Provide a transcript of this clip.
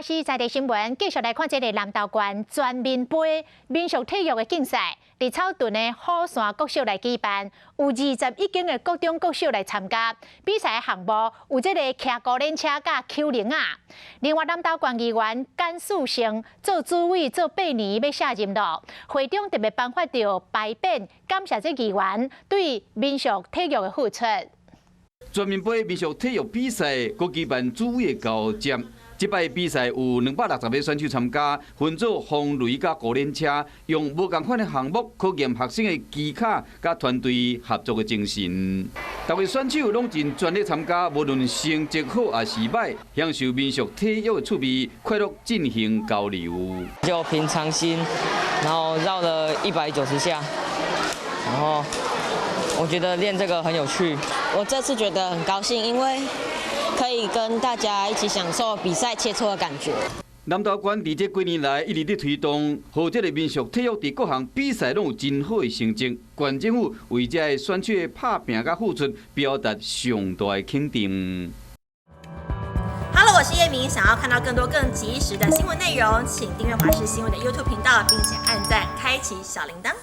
視在地新聞，繼續來看這个南投縣全民杯民俗體育的競賽，佇草屯的虎山國小來舉辦，有21間的國中國小來參加。比賽的項目有這个騎高輪車佮抾鈴仔。另外，南投縣議員簡嗣誠做主委做8年欲卸任囉，會長特別頒發著牌匾，感謝這議員對民俗體育的付出。全民杯民俗體育比賽，閣舉辦主委的交接。這擺比賽有260个選手參加，分做風雷佮高輪車，用無仝款的項目考驗學生的技巧佮團隊合作的精神。逐位選手攏盡全力參加，無論成績好抑是䆀，享受民俗體育的趣味，快樂進行交流。就平常心，然後繞了190下，然後我覺得練這個很有趣。我這次覺得很高興，因為可以跟大家一起享受比賽切磋的感覺。南投縣佇這幾年來一直佇推動，予這个民俗體育佇各項比賽攏有真好的成績。縣政府為這个選手的拍拚佮付出，表達上大的肯定。 Hello，我是葉明，想要看到更多更及時的新聞內容，請訂閱華視新聞的 YouTube 頻道，並且按讚開啟小鈴鐺。